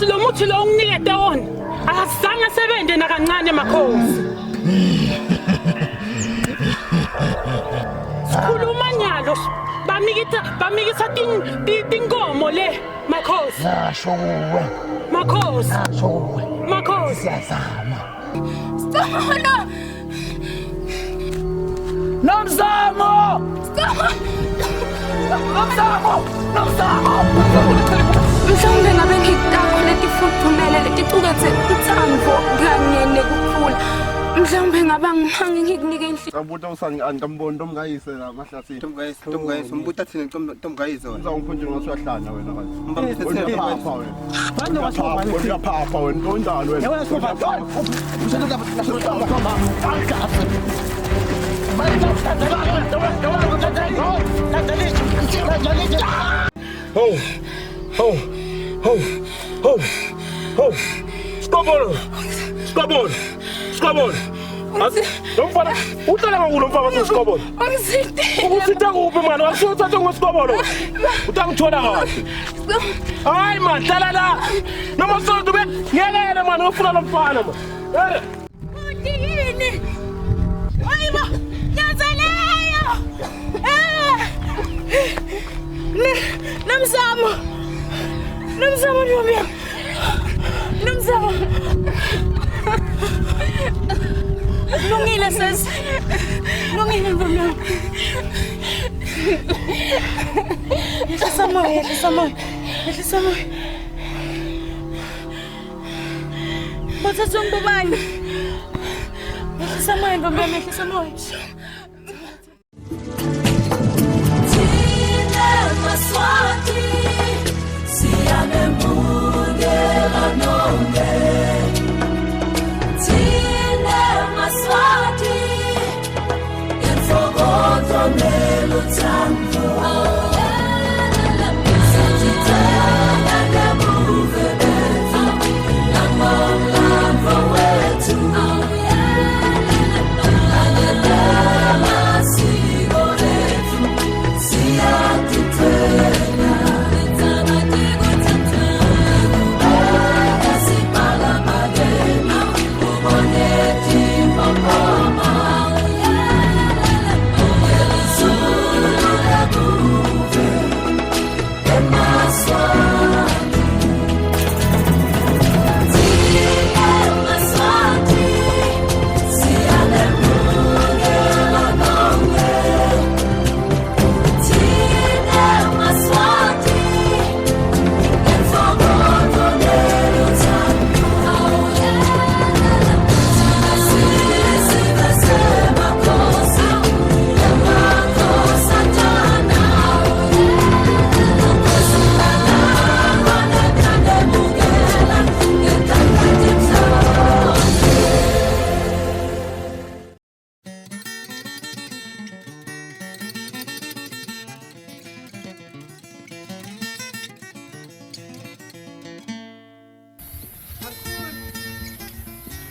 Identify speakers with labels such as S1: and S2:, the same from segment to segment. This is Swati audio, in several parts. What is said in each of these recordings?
S1: Makhosi lo muthi lo unginikete wona akazange asebenze nakancane makhosi. Sikhuluma nyalo bamikisa bamikisa tinkomo le makhosi.
S2: Nasho kuwe.
S1: Makhosi.
S2: Nasho kuwe.
S1: Makhosi.
S2: Siyazama.
S3: Sibona.
S2: Nomzamo! Nomzamo! Nomzamo!
S3: Mhlawumbe ngabe ngitakho letifudumele leticukethe uthando kanye nekukhula. Mhlawumbe ngaba ngimange ngikunike inhliziyo.
S4: Sabuta usani andikamboni ntomkayise la mahlathini.
S5: Ntomkayise, ntomkayise, umbuta thina ntomkayise wena.
S4: Uzawumkhonjela ngathi uyahlanya wena manje.
S5: Umbambise thina
S4: Uyaphapha wena. Uyaphapha uyaphapha wena. Unjani wena?
S6: Ho! Ho! Ho! Ho! Ho! Sqobolo! Sqobolo! Sqobolo! Lo mfana uhlala ngakulo mfana waseSqobolo.
S3: Ungisintile.
S6: Ukusitha kuphi mani? Wakusho uthathe ngosiqobolo. Utangithola kahle. Hayi man, hlala la. Noma sonto be ngiyekele mani ngifuna lo mfana man. Eh.
S3: Uthi yini? Hayibo! Nyanzeleyo! Eh! Nomzamo! Nomzamo ntombi yam. Nomzamo. Lungile sesi. Lungile ntombi yam. Yehlisa moya, yehlisa moya. Yehlisa moya. Bathathwe ngubani? Yehlisa moya ntombi yami, yehlisa moya.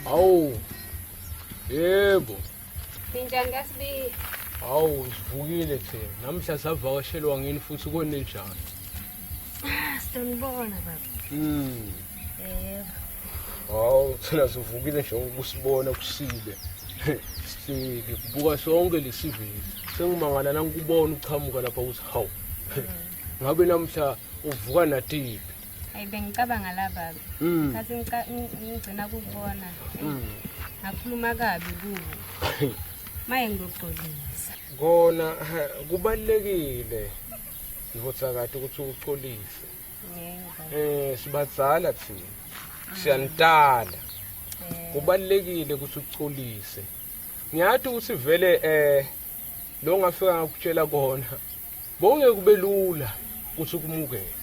S6: Hawu. Yebo.
S3: Ninjani kaSibiya?
S6: Hawu, sivukile thina. Namhla savakashelwa ngini futhi kone njani?
S3: Ah, Sitonibona baba. Yebo.
S6: Hawu, thina sivukile nje ukusibona kusile. Sihleli kubuka sonke lesivile. Sengimangala nangikubona uqhamuka lapha uthi hawu. Ngabe namhla uvuka natiphi?
S3: Hayi bengicabanga la baba. Khathi ngigcina kukubona. Ngakhuluma kabi kuwe. Maye ngizoxolisa.
S6: Kona kubalekile ndvodzakati ukuthi uxolise.
S3: Yebo baba.
S6: Eh sibadzala thina. Siyanitala. Kubalekile ukuthi uxolise. Ngiyathi ukuthi vele eh lo ngafika ngakutshela kona bongeke kube lula ukuthi ukumukele.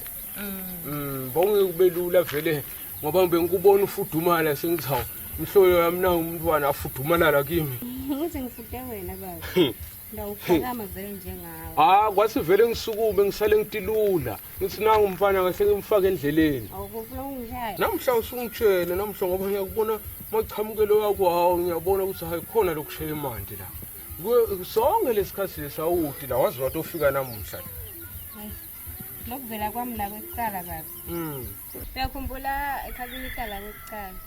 S6: Bongeke kube lula vele ngoba bengikubona ufudumala sengithi hawu mhloyo yami nawu umntwana afudumala la kimi.
S3: Ngithi ngifude wena baba. Ndawuphakama vele njengawe.
S6: Ah kwathi vele ngisukume ngisale ngitilula. Ngithi nangu umfana kahle ngimfake endleleni.
S3: Awufuna ungishaya.
S6: Namhla usungitshele namhla ngoba ngiyakubona machamukelo wakho hawu ngiyabona ukuthi hayi khona lokushaya imandi la. Sonke lesikhathi lesawuti la wazi wathi ufika namuhla.
S3: Lokuvela kwami la kwekuqala baba. Uyakhumbula ekhazini ihlala kokuqala.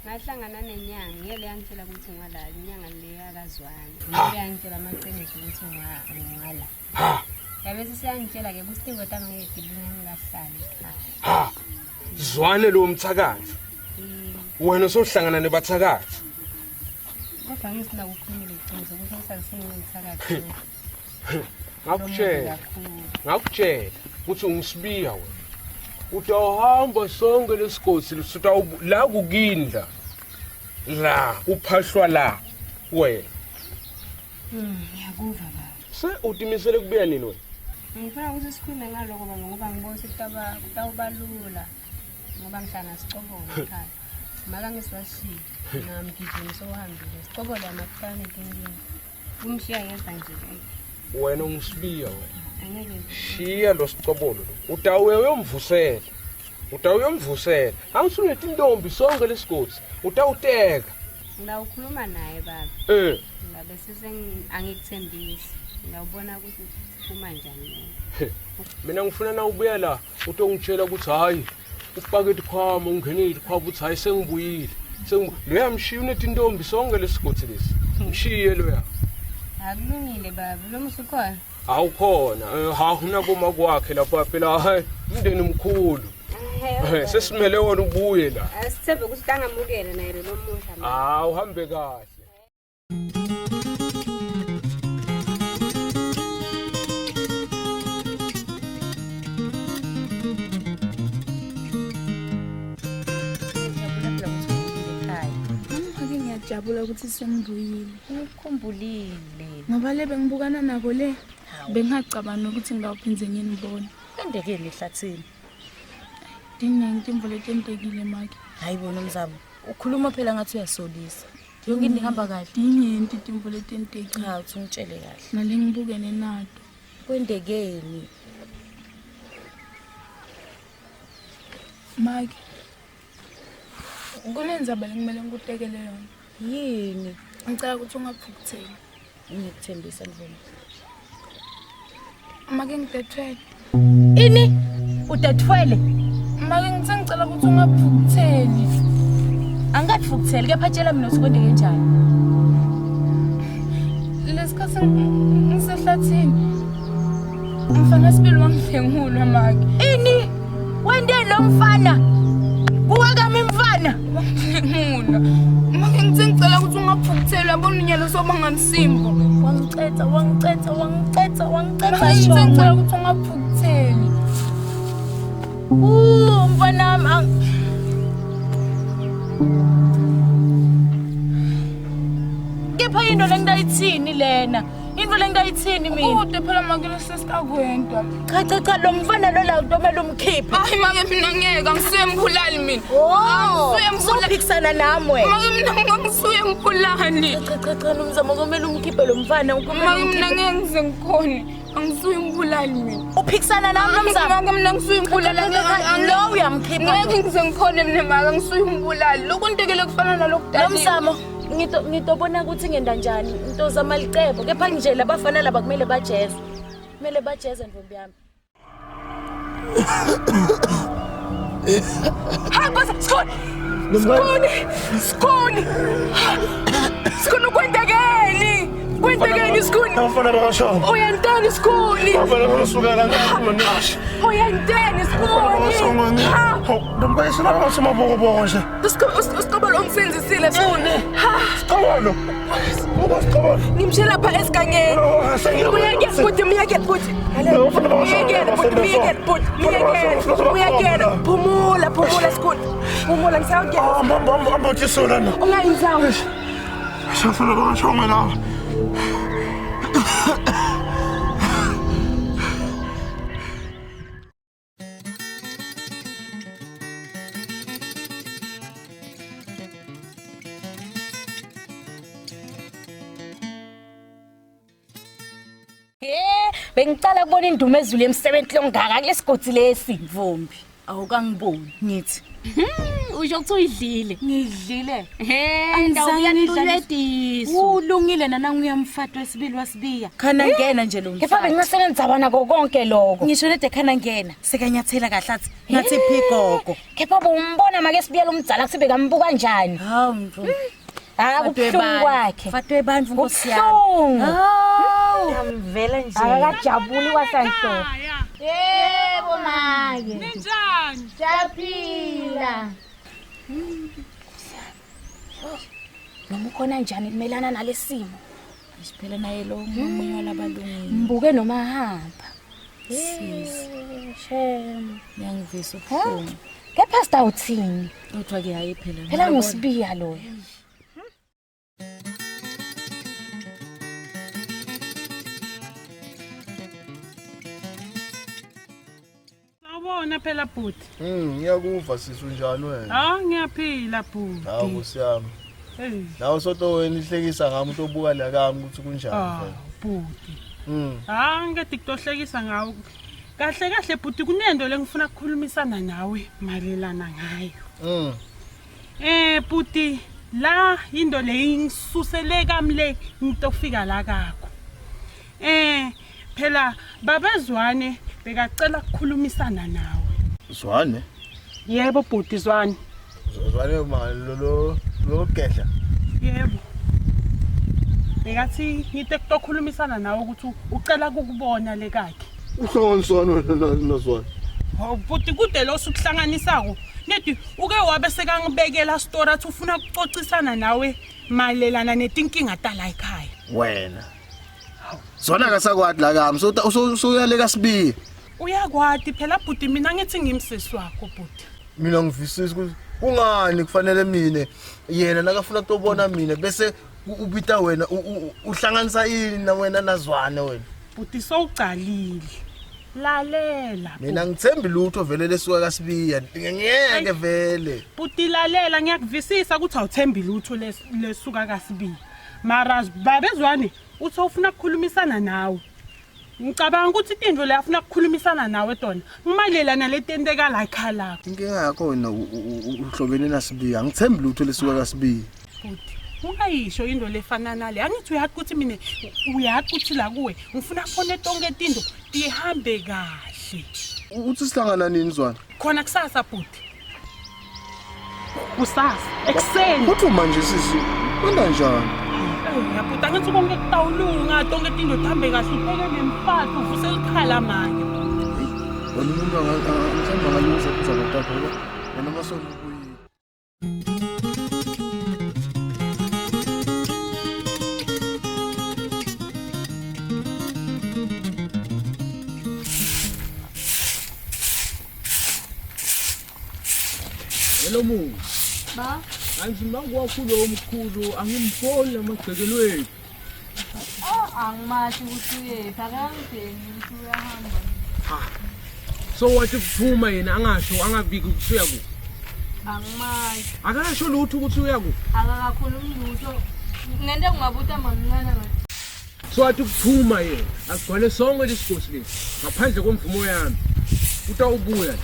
S3: Ngahlangana nenyanga, ngiyele yangitshela ukuthi ngwala, inyanga le yakazwani. Ngiyele yangitshela amaqiniso ukuthi ngwala.
S6: Ha.
S3: Yabe sesiyangitshela ke ukuthi tinto tami ngeke tilunge ngingahlali ekhaya.
S6: Ha. Zwane lo mthakathi. Wena usohlangana nebathakathi.
S3: Kodwa ngisina kukhulumile iqiniso ukuthi ngisakusingumthakathi.
S6: Ngakutshela. Ngakutshela ukuthi ungisibiya wena. Utawuhamba sonke lesigodi lusutawubu la kukindla. La uphahlwa la wena.
S3: Ngiyakuva baba.
S6: Se utimisele kubuya nini wena?
S3: Ngifuna ukuthi sikhulume ngaloko baba ngoba ngibona ukuthi kutaba kutawuba lula ngoba ngihlala nasicobolo ekhaya. Maka ngisiwashiye namgijimi sowuhambile. Sicobolo amakuqala inkinga. Umshiya yedwa nje.
S6: Wena ungisibiya wena.
S3: Angeke
S6: Shiya lo sicobolo lo. Utawuye uyomvusela. Utawuyomvusela. Angisunetintombi sonke lesigodi. Utawuteka.
S3: ngilawukhuluma naye baba.
S6: Eh.
S3: Ngabe sise angikuthembisi. Ngiyawubona ukuthi kuma njani.
S6: Mina ngifuna na ubuya la utongitshela ukuthi hayi ufake ikhwama ungenile ikhwama uthi hayi sengibuyile. Sengibu loya mshiya unetintombi sonke lesigodi lesi. Mshiye loya.
S3: Akulungile baba. Lo musukhona.
S6: Awukhona. Ha unakuma kwakhe lapha phela hayi umndeni mkhulu. Sesimele wona ubuye la.
S3: Asithembe ukuthi tangamukela naye lo musha.
S6: Ah uhambe kahle.
S7: Ngiyajabula phela ukuthi ubuyile ekhaya.
S8: Ake ngiyajabula ukuthi sengibuyile.
S7: Ngikukhumbulile.
S8: Ngoba le bengibukana nabo le bengingacabani ukuthi ngawuphindze nginibone.
S7: Kwendekeni ehlathini.
S8: Diningi timvo letentekile make.
S7: Hayi bona umzamo. Ukhuluma phela ngathi uyasolisa. Yonke into ihamba kahle.
S8: Dinyenti timvo letentekile.
S7: Cha uthi ungitshele kahle.
S8: Nale ngibukene nato.
S7: Kwendekeni.
S8: Make. Kunendzaba lekumele ngikutekele yona.
S7: Yini?
S8: Ngicela ukuthi ungaphukutheli.
S7: Ngikuthembisa Mvumbi.
S8: Make ngidethwele.
S7: Ini? Udethwele?
S8: Make ngithe ngicela ukuthi ungaphukutheli.
S7: Angikathukutheli kepha tshela mina ukuthi kwendeke njani.
S8: Lesikhathi ngisehlathini. Umfana sibili wangidlengula make.
S7: Ini? Wende lo mfana. Kuwe kami mfana.
S8: Wangidlengula. Make ngithe ngicela ukuthi ungaphukutheli uyabona unyalo soba ngamsimbo.
S7: Wangicetha, wangicetha, wangicetha, wangicetha.
S8: Make ngithe ngicela ukuthi ungaphukutheli.
S7: Mfana wami. Kepha into lengitayithini lena? Into lengitayithini mina?
S8: Kude phela make lesesikakwenta.
S7: Cha cha cha lo mfana lo la utomela umkhiphe.
S8: Hayi make mina ngeke angisuye mbulali mina.
S7: Oh,
S8: Angisuye mbulali.
S7: uzophikisana nami wena.
S8: Make mina ngangisuye mbulali.
S7: Cha cha cha nomzamo kumele umkhiphe lo mfana kumele
S8: Make mina
S7: umkhiphe.
S8: ngeke ngize ngikhone. Angisuye mbulali mina.
S7: Uphikisana nami nomzamo.
S8: Make mina ngisuye mbulali.
S7: Lo uyamkhipha.
S8: Ngeke ngize ngikhone mina make angisuye mbulali. Lokhu ntekele kufana nalokudala.
S7: Nomzamo ngitobona ukuthi ngenda njani. Ngitozama licebo kepha nje labafana laba kumele bajeze. Kumele bajeze ntombi yami.
S1: Hamba Sikhoni. Sikhoni. Sikhoni. Sikhoni kwendekeni. Kwendekeni Sikhoni.
S4: Abafana bakashongo.
S1: Uyantani Sikhoni.
S4: Abafana bakasukela ngakho
S1: Uyantani Sikhoni.
S4: Nomkayisela basemabokoboko nje.
S1: Usiqobolo ungisenzisile Sikhoni.
S4: Siqobolo. Uba siqobolo.
S1: Ngimshiye lapha esigangeni. Uyeke bhuti, miyeke bhuti. Miyekele bhuti, miyekele bhuti, miyekele. Uyekele. Phumula, phumula Sikhoni. Phumula ngisawukela.
S4: Ambotisona no.
S1: Ungayinzawo.
S4: Abafana bakashongo laba.
S7: Bengicala kubona indumo ezulu emsebenzi longaka kulesigodi lesi mvumbi. Awukangiboni ngithi.
S9: Usho ukuthi uyidlile.
S7: Ngidlile.
S9: He,
S7: Angizange ngidlale.
S9: ndawuyatulwediso.
S7: Ulungile nanangu uyamfati wesibili wasibiya. Khana ngena nje lo
S1: Kepha
S7: mfati.
S1: bengingasenendzaba nako konke lokho.
S7: Ngisho nede khana ngena sekanyathela kahle athi ngathi phigogo.
S1: Kepha bowumbona make sibiyela umdzala kuthi bekambuka njani.
S7: Hawu mfo.
S1: Ah kubuhlungu kwakhe.
S7: Fatwe bantfu nkosi yami.
S1: Kubuhlungu.
S7: Hawu. Ngiyamvela nje.
S1: Akakajabuli kwasanhlobo.
S8: Yebo make.
S10: Ninjani?
S8: Siyaphila.
S1: Noma ukhona njani kumelana nalesimo.
S7: Phela naye lo omunye walabalungile.
S1: Mbuke noma hamba.
S7: Sisi.
S1: Shem.
S7: Ngiyangivisa ubuhlungu.
S1: Kepha sitawuthini?
S7: Kodwa ke hayi phela.
S1: Phela ngusibiya loyo.
S10: Sawubona phela bhuti.
S4: Ngiyakuva sisi unjani wena?
S10: Hawu ngiyaphila bhuti.
S4: Hawu Nkosi yami.
S10: Hey.
S4: Nawe soto wena ihlekisa ngami ukuthi obuka la kami ukuthi kunjani.
S10: Ah,
S4: vele.
S10: bhuti. Hawu ngeke kutohlekisa ngawo. Kahle kahle bhuti kunento lengifuna ukukhulumisana nawe mayelana ngayo. Bhuti la into le ingisusele kami le ngitofika la kakho. Phela babezwane bekacela ukukhulumisana nawe.
S4: Zwane.
S10: Yebo bhuti Zwane.
S4: Zwane ma lo lo lo gedla.
S10: Yebo. Bekathi ngite kutokhulumisana nawe ukuthi ucela ukukubona le kakhe.
S4: Uhlanganisana wena nazwane.
S10: Hawu bhuti kude lo sukuhlanganisako. Nedi uke wabe sekangibekela story athi ufuna ukucocisana nawe mayelana netinkinga tala ekhaya.
S4: Wena. Zwana akasakwati la kami. So usuyaleka sibiya.
S10: Uyakwati phela bhuti mina ngithi ngimsisi wakho bhuti.
S4: Mina ngivisisa ukuthi kungani kufanele mina yena nakafuna kutobona mina bese ubita wena uhlanganisa ini na wena nazwane wena.
S10: Bhuti sowucalile. Lalela.
S4: Mina ngithembi lutho vele lesuka kaSibiya. Ngeke vele.
S10: Bhuti lalela ngiyakuvisisa ukuthi awuthembi lutho lesuka kaSibiya. Mara babezwane uthi ufuna ukukhulumisana nawe. Ngicabanga ukuthi into le afuna ukukhulumisana nawe tona. Ngimalelana letenteka la ekhaya lakho.
S4: Inkinga yakho wena uhlobene naSibiya. Angithembi lutho lesuka kaSibiya.
S10: Bhuti ungayisho into lefana nale. Angithi uyazi ukuthi mina uyazi ukuthi la kuwe ngifuna khona tonke tinto tihambe kahle.
S4: Uthi sihlangana nini Zwana?
S10: Khona kusasa bhuti. Kusasa ekuseni.
S4: Uthi manje sisi wenda njani?
S10: Yabhuti angithi konke kutawulunga tonke tinto tihambe kahle ubheke nemfati uvuse likhala manje.
S4: Wena umuntu mhlawumbe angalungisa kudzaba takho ngoba wena masolo ubuyile.
S6: Hello Mungu.
S8: Ba?
S6: Kanti makwakho lo mkhulu angimboni amagcekelweni.
S8: Oh, angimathi ukuthi uyephi, akangibheki ukuthi uyahamba.
S6: Ha. So wathi kuphuma yena angasho angabiki ukuthi uya kuphi.
S8: Angimazi.
S6: Akasho lutho ukuthi uya kuphi.
S8: Akakakhulumi lutho. Ngento ngingabuta mamncane ngathi.
S6: So wathi kuphuma yena agcwale sonke lesigosi lesi ngaphandle komvumo yami. Utawubuya la.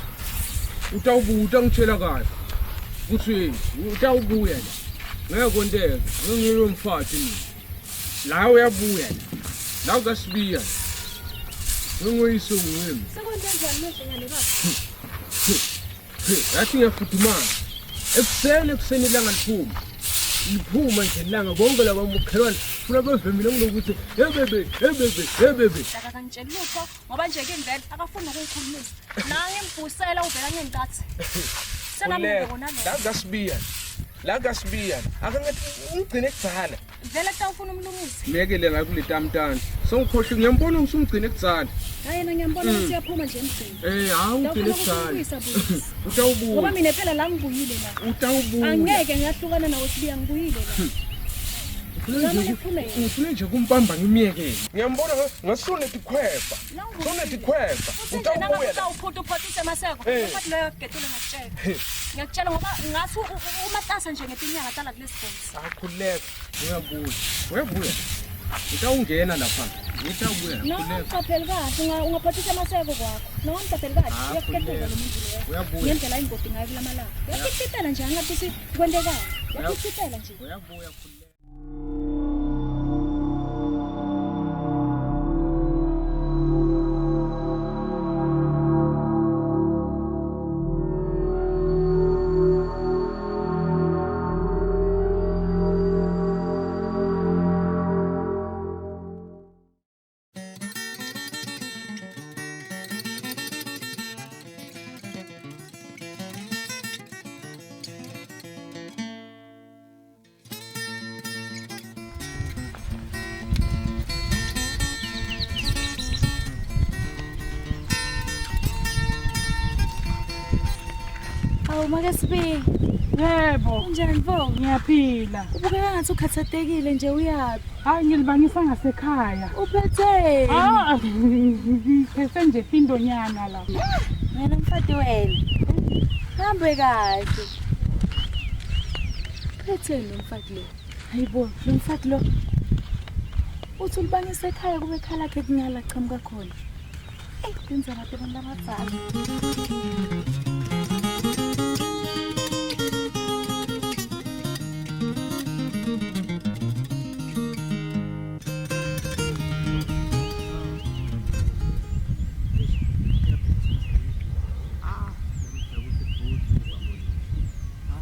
S6: Utawubuya utangitshela kahle. Ukuthi utawubuya la. Ngeke konteke, ngingilo mfati mina. La uyabuya la. La ukasibiya. Ngingoyiso ngwemi.
S7: Sekwenze njani manje ngale baba?
S6: Yathi ngiyafudumala. Ekuseni ekuseni ilanga liphuma. Liphuma nje ilanga bonke laba mukhelwane funa bevemile kulokuthi ebebe ebebe ebebe.
S7: Akangitsheli lutho ngoba nje ke vele akafuni nokungikhulumisa. La ngimvusela uvela ngenkathi. Senami kona lo.
S6: La kasibiya. La kasibiya. Akangathi ungigcine kudzala.
S7: Vele kutawufuna umlungisi.
S6: Miyekele la kule tamtana. Songikhohle ngiyambona usungigcine kudzala.
S7: Hayi yena ngiyambona ukuthi uyaphuma nje emgcini.
S6: Hawu ugcine kudzala. Utawubuya.
S7: Ngoba mina phela la ngibuyile la.
S6: Utawubuya.
S7: Angeke ngiyahlukana nawe sibiya ngibuyile la.
S6: Ngifuna nje kumpamba ngimyekele. Ngiyambona ngasone tikhwepha. Sone tikhwepha.
S7: Utawubuya. Utawuphutha uphothise maseko. Ufathi loyo getule ngakutshela. Ngiyakutshela ngoba ngathi umatasa nje ngetinyanga tala kulesigodzi.
S6: Akhuleka. Uyabuya. Uyabuya. Utawungena lapha.
S5: Ngitawubuya.
S7: No, qapheli kahle ungaphathisa amaseko kwakho. No, mqapheli kahle.
S5: Ah,
S7: Uyakuketela lo muntu loyo.
S5: Uyabuya.
S7: Ngendlela ayingodi ngayo kulamalanga. Uyakuketela nje angathi ukuthi kwentekani. Uyakuketela nje.
S5: Uyabuya.
S7: Awu make sibili.
S10: Yebo.
S7: Unjani bo?
S10: Ngiyaphila.
S7: Ubukeka ngathi ukhathatekile nje uyaphi?
S10: Hayi ngilibangisa ngasekhaya.
S7: Uphetheni?
S10: Ah, ngiphethe nje indonyana la.
S7: Wena mfati wena. Hambe kahle. Uphetheni lo mfati lo? Hayibo, lo mfati lo. Uthi ulibangisa ekhaya kube ekhaya lakhe kungala chamuka khona. Eyi, tindzaba tebantu labadzala.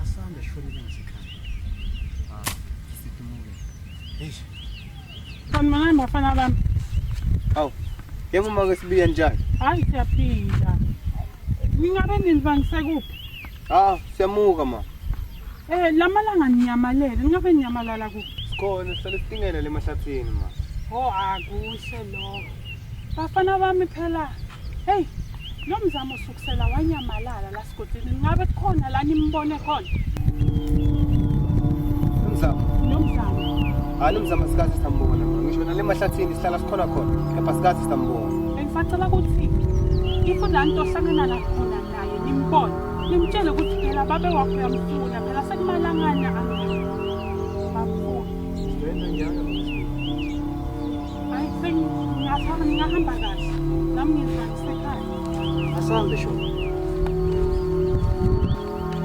S5: Asambe shonile ngasekhaya. Ah, sidumuke. Eish.
S10: Sanibonani bafana bami.
S5: Awu. Yebo make sibiya njani?
S10: Hayi siyaphila. Ningabe nilibangise kuphi?
S5: Ah, siyamuka ma.
S10: Eh, lamalanga ninyamalele, ningabe ninyamalala kuphi?
S5: Sikhona sihlale sitingele le mahlathini ma.
S10: Oh, akusho lokho. Bafana bami phela. Hey, lo mzamo usukusela wanyamalala la sigodini. Ningabe kukhona la nimbone khona?
S5: Nomzamo.
S10: Nomzamo.
S5: Hayi nomzamo sikaze sambona ma. Ngisho nale mahlathini sihlala sikhona khona. Kepha sikaze sambona.
S10: Bengisacela ukuthi if la nto ohlangana la khona naye nimbone, nimtshele ukuthi phela babe wakho uyamfuna phela sekumalangana bamfuna. Hayi sengingathanda ngingahamba kahle. Nami ngizibangise ekhaya.
S5: Asambe sho.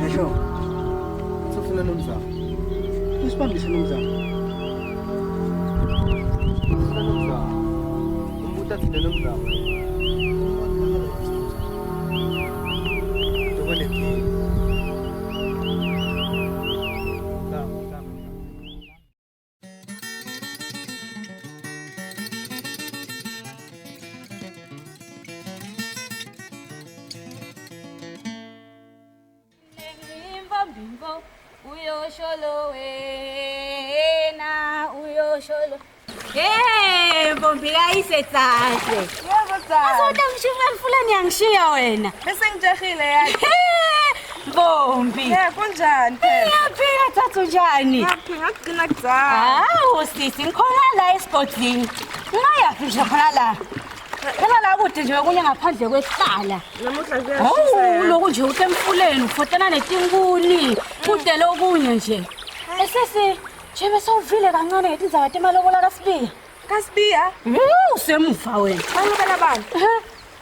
S5: Esho. Sifuna nomzamo. Usibambise nomzamo. Sifuna nomzamo. Umbuta thina nomzamo. Tobone kini.
S3: Mbimbo uyosholo wena uyosholo.
S11: Hey, Ntombi kayise dzadze.
S1: Yebo dzadze.
S11: Asota ngishiya emfuleni yangishiya wena.
S1: Bese ngijahile yakhe.
S11: Ntombi.
S1: Yebo kunjani phela?
S11: Ngiyaphila dzadze unjani?
S1: Ngiyaphila ngakugcina kudzala.
S11: Hawu sisi ngikhona la esigodlini. Ngingayaphi nje khona la. Phela la kude nje okunye ngaphandle kwesihlala.
S1: Namuhla kuyashisa.
S11: Hawu lokhu nje uthi emfuleni ufotana netinkuni. Kude lokunye nje. Esesi nje bese uvile kancane ngetindzaba temalobola kaSibiya.
S1: KaSibiya?
S11: Usemuva wena.
S1: Balobela bani?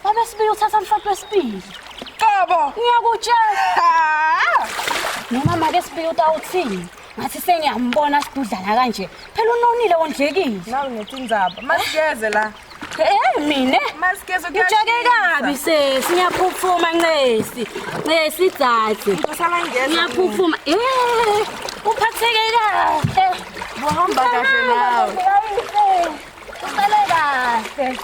S7: Baba Sibiya uthatha umfati wesibili.
S1: Qobo.
S7: Ngiyakutshela. Noma make Sibiya utawuthini? Ngathi sengiyambona sidudlana kanje. Phela unonile wondlekile.
S1: Nawu netindzaba. Masigeze la.
S11: Eh mina
S1: Masigeze
S11: Ngijake kabi sesi ngiyaphuphuma Ncesi. Ncesi dzadze.
S1: Ngosala ngeze.
S11: Ngiyaphuphuma. Eh uphatheke kahle.
S1: Buhamba kahle nawe.
S11: Usale kahle.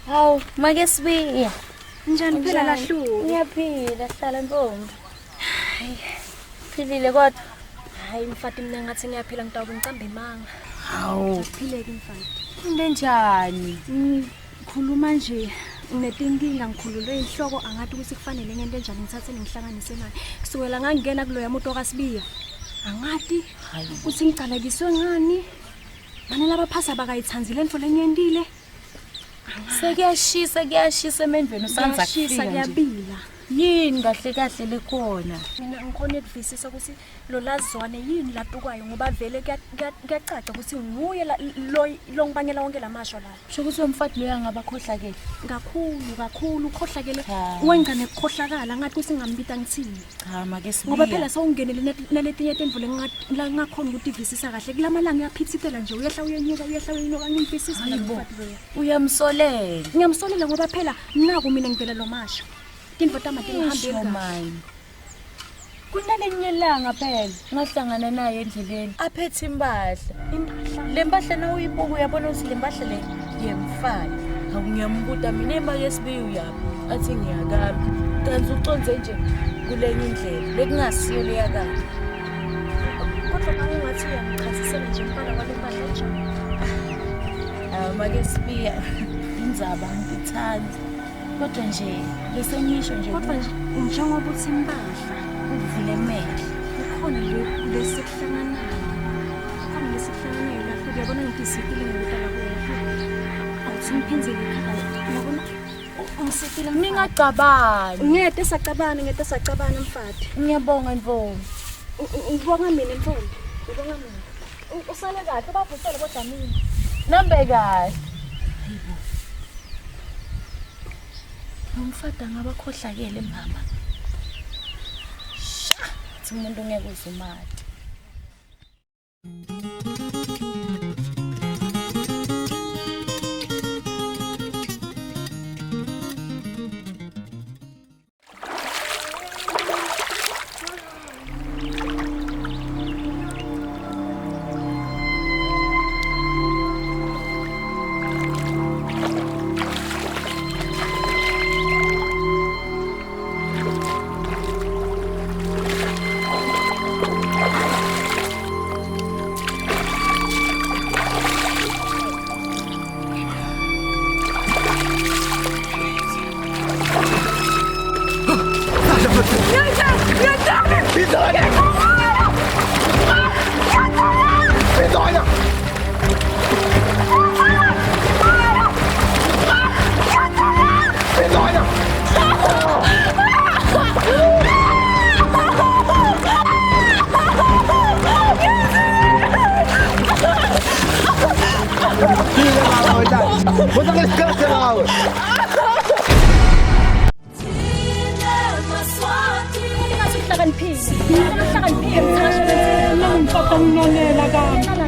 S7: Hawu, make Sibiya.
S8: Njani phela
S7: Unjani?
S8: Lahlubi?
S7: Ngiyaphila, hlala ntombi.
S12: Uphilile kodwa?
S13: Hayi mfati mina ngathi ngiyaphila ngitawube ngicambe imanga.
S7: Hawu.
S13: Akuphileki mfati.
S7: Into enjani?
S13: Ngikhuluma nje nginetinkinga ngikhululwe inhloko angathi ukuthi kufanele ngento enjani ngithathe ngihlanganise naye. Kusukela ngangena kuloya moto kaSibiya. Angati ukuthi ngicalekiswe ngani. Mane labaphasa bakayithanzi lento lenyentile.
S7: Sekuyashisa kuyashisa emendvweni usanza
S13: Kuyashisa,
S7: kufika nje.
S13: kuyabila.
S7: Yini kahle kahle lekhona?
S13: Mina ngikhona ukuvisisa ukuthi lo lazwane yini latukwayo ngoba vele kuyacaca ukuthi nguye lo ngibangela wonke lamashwa la.
S7: Sho ukuthi umfati loya ngabakhohlakele.
S13: Kakhulu kakhulu ukhohlakele wenza nekukhohlakala ngathi ukuthi ngingambita ngithini.
S7: Cha make sibiya.
S13: Ngoba phela sewungenele naletinye tintfo la ngakhona ukuthi ivisisa kahle kulamalanga uyaphithitela nje uyehla uyenyuka uyehla uyenyuka ngimvisisi mina
S7: Hayibo.
S13: lomfati loya.
S7: Uyamsolela.
S13: Ngiyamsolela ngoba phela naku mina ngivela lo masha. Tintfo tami atingihambeli
S7: Isho
S13: kahle.
S7: mine. Kunalenye ilanga phela ngahlangana naye endleleni aphethe impahla.
S13: Impahla.
S7: Le mpahla na uyibuka uyabona ukuthi le mpahla le yemfana. Hawu ngiyambuta mina emake sibiya uyaphi? Athi ngiyakaphi. Kanti uconze nje kulenye indlela lekungasiyo leyakaphi.
S13: Kodwa uma ungathi uyangichazisela nje umbala wale mpahla njani?
S7: Hawu make sibiya indzaba ngithanda. Kodwa nje bese ngisho nje
S13: Kodwa nje njengoba uthi impahla
S7: uvule emehlo.
S13: kukhona lesikuhlanganayo. Kukhona lesikuhlanganayo lapho uyabona ngitisitile ngokudala kuwe. Awuthi ngiphindzele ekhaya. Uyabona ungisitile mfati.
S7: Ningacabangi.
S13: Ngeke sacabana ngeke sacabana mfati.
S7: Ngiyabonga Ntombi.
S13: Ngibonga mina Ntombi. Ngibonga mina. Usale kahle bavusele kodwa mina.
S7: Nambe kahle. Hayibo. Lo mfati angabakhohlakele mama. Sha, thi umuntu ngeke uzumate.
S13: Ungathi uhlakaniphile. Uhlakaniphile mthakasho.
S10: Ngifata nginonela kami.